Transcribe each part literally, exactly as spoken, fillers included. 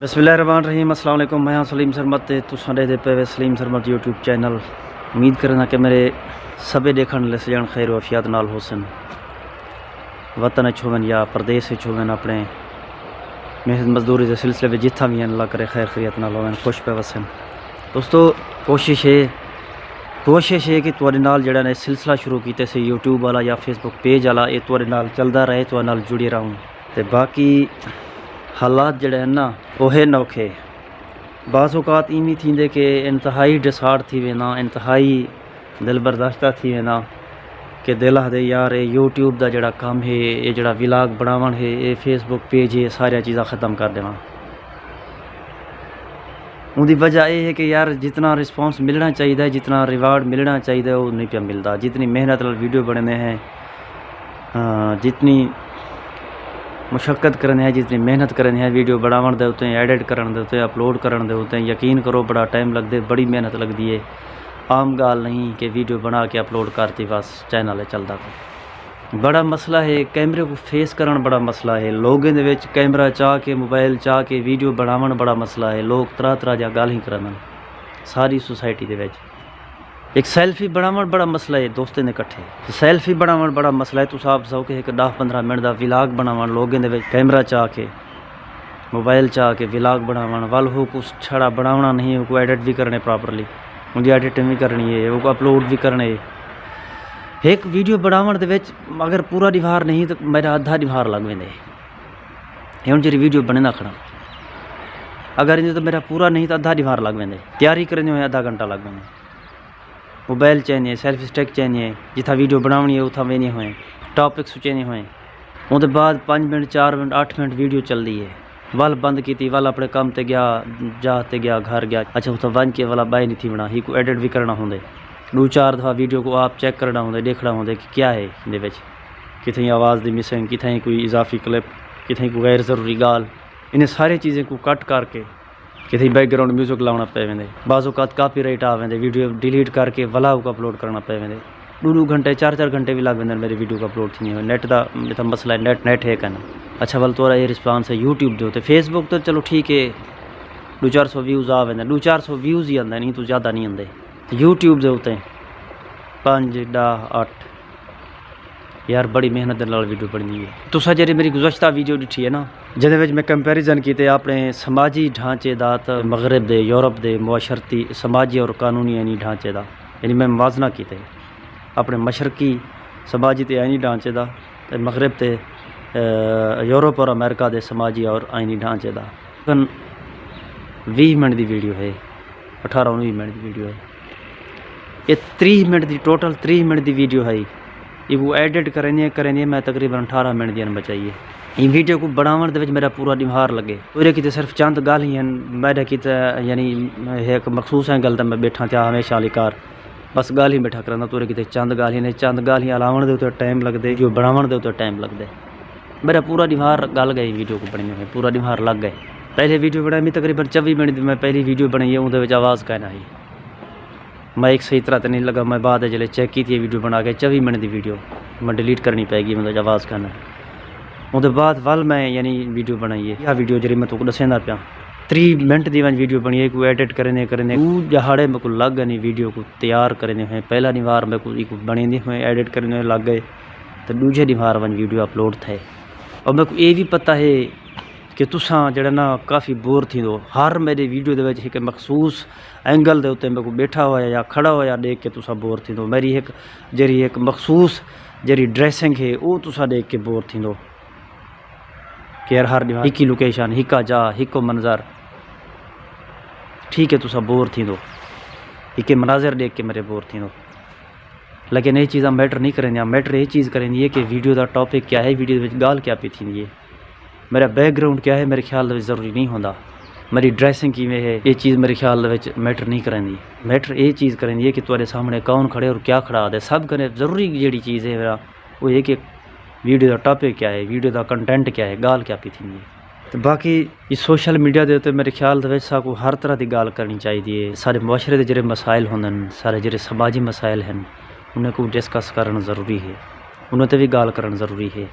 بسم اللہ الرحمن الرحیم۔ السلام علیکم، میں ہاں سلیم سرمد تے تساں ݙیہدے پئے وے سلیم سرمد یوٹیوب چینل۔ امید کرینداں کہ میݙے سبھے ݙیکھݨ آلے سڄݨ خیر و عافیت نال ہوسن۔ وطن اچ ہوون یا پردیس اچ ہوون، اپݨے محنت مزدوری دے سلسلے وچ جتھاں وی ہن، اللہ کرے خیر خیریت نال ہوون، خوش پئے وسن۔ دوستو، کوشش ہے کوشش ہے کہ تہاݙے نال جیڑھا نا سلسلہ شروع کیتے سے یوٹیوب والا یا فیس بک پیج والا، اے تہاݙے نال چلدا رہے، تہاݙے نال جڑے رہوں۔ تے باقی حالات جیڑھے ہن نا، او ہے نوکھے۔ بعض اوقات ایویں تھیندے کہ انتہائی ڈسہارٹ تھی وینداں، انتہائی دل برداشتہ تھی وینداں کہ دل آہدے، یار، اے یوٹیوب دا جیڑھا کم ہے، اے جیڑھا ولاگ بݨاوݨ ہے، اے فیس بک پیج ہے، ساریاں چیزاں ختم کر ݙیواں۔ اوندی وجہ اے ہے کہ، یار، جتنا رسپانس ملݨا چاہیدا ہے، جتنا ریوارڈ ملݨا چاہیدا ہے، او نہیں پیا ملدا۔ جتنی محنت نال ویڈیو بݨیندے ہیں، ہاں، جتنی مشقت کریندے ہیں، جتنی محنت کریندے ہیں ویڈیو بݨاوݨ دے اتے، ایڈٹ کرݨ دے اتے، اپلوڈ کرݨ دے اتے، یقین کرو، بڑا ٹائم لڳدے، بڑی محنت لڳدی ہے۔ عام ڳالھ نہیں کہ ویڈیو بݨا کے اپلوڈ کرتی، بس چینل ہے چلدا پیا۔ بڑا مسئلہ ہے، کیمرے کوں فیس کرݨ بڑا مسئلہ ہے۔ لوگیں دے وچ کیمرہ چا کے، موبائل چا کے ویڈیو بݨاوݨ بڑا مسئلہ ہے۔ لوگ طرح طرح دیاں ڳالھیں کریندن ساری سوسائٹی دے وچ۔ ہک سیلفی بݨاوݨ بڑا مسئلہ ہے دوستیں دے کٹھے۔ سیلفی بݨاوݨ بڑا مسئلہ ہے۔ تساں آپ سو کہ ہک ݙاہ پندرہ منٹ دا ولاگ بݨاوݨ، لوگیں دے وچ کیمرہ چا کے، موبائل چا کے ولاگ بݨاوݨ، ول ہو کوں چھڑا بݨاوݨا نہیں، ہو کوں ایڈٹ وی کرݨے پراپرلی، اوندی ایڈیٹنگ وی کرݨی ہے، ہو کوں اپلوڈ وی کرݨے۔ ہک ویڈیو بݨاوݨ دے وچ اگر پورا ݙینہوار نہیں تاں میݙا ادھا ݙینہوار لڳ ویندے۔ ہے ہݨ جیڑھی ویڈیو بݨیندا کھڑا، اگر ایندے تاں میݙا پورا نہیں تاں ادھا ݙینہوار لڳ ویندے، تیاری کریندے ہوئے ادھا گھنٹہ لڳ ویندے۔ موبائل چیندے ہیں، سیلفی سٹک چیندے ہیں، جتھاں ویڈیو بݨاوݨی ہے اتھاں ویندے ہوئے، ٹاپک سوچیندے ہوئے۔ اوندے بعد پنج منٹ، چار منٹ، اٹھ منٹ ویڈیو چلدی ہے، ول بند کیتی، ول اپݨے کم تے ڳیا، جاہ تے ڳیا، گھر ڳیا۔ اچھا، اتھاں ونڄ کے ولا ٻائے نہیں تھیوݨا، ہیکوں ایڈٹ وی کرݨا ہوندے، ݙو چار دفعہ ویڈیو کوں آپ چیک کرݨا ہوندے، ݙیکھݨا ہوندے کہ کیا ہے ایندے وچ، کتھائیں آواز دی مسنگ، کتھائیں کوئی اضافی کلپ، کتھائیں کوئی غیر ضروری ڳالھ۔ انہیں ساری چیزیں کوں کٹ کر کے کتھائیں بیک گراؤنڈ میوزک لاوݨا پئے ویندے۔ بعض اوقات کاپی رائٹ آ ویندے، ویڈیو ڈیلیٹ کر کے ولا کوں اپلوڈ کرݨا پئے ویندے۔ ݙو ݙو گھنٹے، چار چار گھنٹے وی لڳ ویندن میری ویڈیو کوں اپلوڈ تھیندے ہوئے۔ نیٹ دا اتھاں مسئلہ ہے، نیٹ، نیٹ ہے کائنا۔ اچھا، ول تہاݙا اے رسپانس ہے یوٹیوب دے اتے، فیس بک تے چلو ٹھیک ہے، ݙو چار سو ویوز آ ویندن، ݙو چار سو ویوز ہی آندے، ایں توں زیادہ نہیں آندے۔ یوٹیوب دے اتے پنج، ݙاہ، اٹھ، یار، بڑی محنت دے نال ویڈیو بݨدی ہے۔ تساں جیڑھی میری گزشتہ ویڈیو ݙٹھی ہے نا، جیندے وچ میں کمپیریزن کیتے اپݨے سماجی ڈھانچے دا تے مغرب دے، یورپ دے معاشرتی، سماجی اور قانونی آئینی ڈھانچے دا، یعنی میں موازنہ کیتے اپݨے مشرقی سماجی تے آئینی ڈھانچے دا تے مغرب تے، اے، یورپ اور امریکہ دے سماجی اور آئینی ڈھانچے دا۔ تقریباً ویہہ منٹ دی ویڈیو ہے، اٹھارہ انویہہ منٹ دی ویڈیو ہے۔ اے تریہہ منٹ دی، ٹوٹل تریہہ منٹ دی ویڈیو ہئی۔ ایکوں ایڈٹ کریندے کریندے میں تقریباً اٹھارہ منٹ دی بچائی ہے۔ ایں ویڈیو کوں بݨاوݨ دے وچ میݙا پورا ݙینہوار لڳے۔ میݙے کیتے صرف چند ڳالھیں ہن، میݙے کیتے یعنی ہک مخصوص اینگل تے میں ٻیٹھاں تھیا ہمیشہ آلی کار۔ بس ڳالھیں ٻیٹھا کریندا، تہاݙے کیتے چند ڳالھیں نے، چند ڳالھیں الاوݨ دے اتے ٹائم لڳدے، ویڈیو بݨاوݨ دے اتے ٹائم لڳدے۔ میݙا پورا ݙینہوار ڳل ڳئے ویڈیو کوں بݨیندے ہوئے، پورا ݙینہوار لڳ ڳئے۔ پہلے ویڈیو بݨائی میں تقریباً چوی منٹ دی میں پہلی ویڈیو بݨائی ہے، اوندے وچ آواز کائنا ہئی۔ مائیک صحیح طرح تے نہیں لڳا، میں بعد وچ جلے چیک کیتی ہے ویڈیو بݨا کے، چوی منٹ دی ویڈیو میں ڈیلیٹ کرݨی پئے ڳئی، مطلب آواز کائنا۔ اوندے بعد ول میں یعنی ویڈیو بݨائی ہے، یا ویڈیو جیڑھی میں تہاکوں ݙسیندا پیاں، تریہہ منٹ دی ونڄ ویڈیو بݨی ہے، کوں ایڈٹ کریندے کریندے ݙو ݙیہاڑے میکوں لڳ ڳئے نی ویڈیو کوں تیار کریندے ہوئے۔ پہلا ݙینہوار میکوں ایکوں بݨیندے ہوئے، ایڈٹ کریندے ہوئے لڳ ڳئے، تے ݙوجھے ݙینہوار ونڄ ویڈیو اپلوڈ تھئے۔ اور میکوں اے وی پتہ ہے کہ تساں جیڑھا نا کافی بور تھیندو، ہر میݙے ویڈیو دے وچ ہک مخصوص اینگل دے اتے میکوں ٻیٹھا ہویا یا کھڑا ہویا ݙیکھ کے تساں بور تھیندو۔ میری ہک جیڑھی ہک مخصوص جیڑھی ڈریسنگ ہے، او تساں ݙیکھ کے بور تھیندو کہ یار ہر ݙینہوار ہکی لوکیشن، ہکا جا، ہکو منظر۔ ٹھیک ہے، تساں بور تھیندو، ہکے مناظر ݙیکھ کے میݙے بور تھیندو۔ لیکن اے چیزاں میٹر نہیں کریندیاں۔ میٹر اے چیز کریندی ہے کہ ویڈیو دا ٹاپک کیا ہے، ویڈیو دے وچ ڳالھ کیا پئی تھیندی ہے، میرا بیک گراؤنڈ کیا ہے، میرے خیال دے وچ ضروری نہیں ہوندا۔ میری ڈریسنگ کیویں ہے، اے چیز میرے خیال دے وچ میٹر نہیں کریندی۔ میٹر اے چیز کریندی ہے کہ تہاݙے سامݨے کون کھڑے اور کیا کھڑا دے۔ سب کنے ضروری جیڑھی چیز ہے میرا، او ہے کہ ویڈیو دا ٹاپک کیا ہے، ویڈیو دا کنٹینٹ کیا ہے، ڳالھ کیا پئی تھیندی ہے۔ تے باقی اے سوشل میڈیا دے اتے میرے خیال دے وچ ساکوں ہر طرح دی ڳالھ کرݨی چاہیدی ہے۔ سارے معاشرے دے جیڑھے مسائل ہوندن، سارے جیڑھے سماجی مسائل ہن، انہیں کوں ڈسکس کرݨ ضروری ہے، انہیں تے وی ڳالھ کرݨ ضروری ہے۔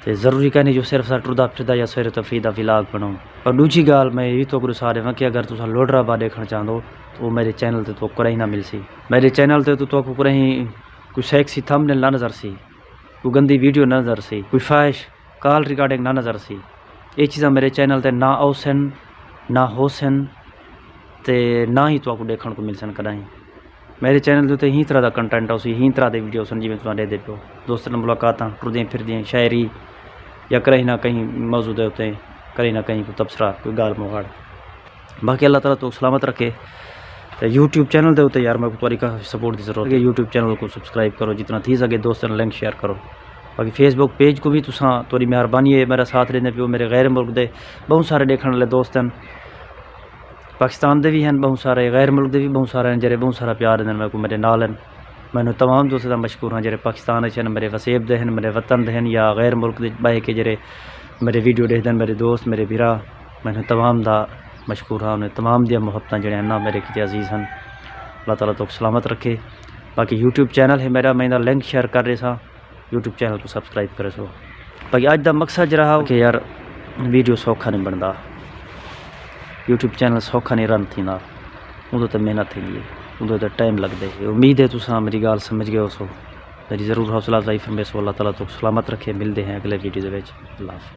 تے ضروری کائنی جو صرف اساں ٹردا پھردا یا سیر و تفریح دا ولاگ بݨاؤں۔ اور ݙوجھی ڳالھ میں اے وی تہاکوں ݙسا ݙیواں کہ اگر تساں لوڈرا با ݙیکھݨ چاہندو تو او میݙے چینل تے تہاکوں کݙاہیں نہ ملسی۔ میݙے چینل تے تو تہاکوں کݙاہیں کوئی سیکسی تھمبنیل نہ نظر سی، کوئی گندی ویڈیو نہ نظر سی، کوئی فحش کال ریکارڈنگ نہ نظر سی۔ اے چیزاں میݙے چینل تے نہ اوسن، نہ ہوسن تے نہ ہی تہاکوں ݙیکھݨ کوں ملسن کݙاہیں۔ میݙے چینل دے اتے ہی طرح دا کنٹینٹ ہوسی، ہی طرح دے ویڈیو ہوسن جیویں تساں ݙیہدے پیو۔ دوستاں نال ملاقاتاں، ٹردیاں پھردیاں، شاعری یا کہیں نہ کہیں موضوع دے اتے کہیں نہ کہیں کوئی تبصرہ، کوئی ڳالھ مہاڑ۔ باقی اللہ تعالیٰ تہاکوں سلامت رکھے۔ تے یوٹیوب چینل دے اتے یار میکوں تہاݙی کافی سپورٹ دی ضرورت ہے۔ یوٹیوب چینل کوں سبسکرائب کرو، جتنا تھی سڳے دوستاں نال لنک شیئر کرو۔ باقی فیس بک پیج کوں وی تساں، تہاݙی مہربانی ہے، میݙا ساتھ ݙیندے پیو۔ میݙے غیر ملک دے ٻہوں سارے ݙیکھݨ والے دوست ہن، پاکستان دے وی ہن ٻہوں سارے، غیر ملک دے وی ٻہوں سارے ہن، جیڑھے ٻہوں سارا پیار ݙیندن میکوں، میݙے نال ہن۔ میں انہاں تمام دوستاں دا مشکور ہاں جیڑھے پاکستان اچ ہن، میݙے وسیب دے ہن، میݙے وطن دے ہن یا غیر ملک دے ٻہہ کے جیڑھے میݙے ویڈیو ݙیہدن، میݙے دوست، میݙے بھرا۔ میں انہاں تمام دا مشکور ہاں، انہاں تمام دیاں محبتاں جیڑھیاں ہن نا میݙے کیتے عزیز ہن۔ اللہ تعالیٰ تہاکوں سلامت رکھے۔ باقی یوٹیوب چینل ہے میݙا، میں ایندا لنک شیئر کر ݙیساں، یوٹیوب چینل کوں سبسکرائب کریسو۔ باقی اڄ دا مقصد جیڑھا ہا کہ یار ویڈیو سوکھا نہیں بݨدا، یوٹیوب چینل سوکھا نہیں رن تھیندا، اوندے تے محنت تھیندی ہے، اوندے تے ٹائم لڳدے۔ امید ہے تساں میݙی ڳالھ سمجھ ڳئے ہوسو، میݙی ضرور حوصلہ افزائی فرمیسو۔ اللہ تعالیٰ تہاکوں سلامت رکھے، ملدے ہیں اڳلے ویڈیو دے وچ۔ اللہ حافظ۔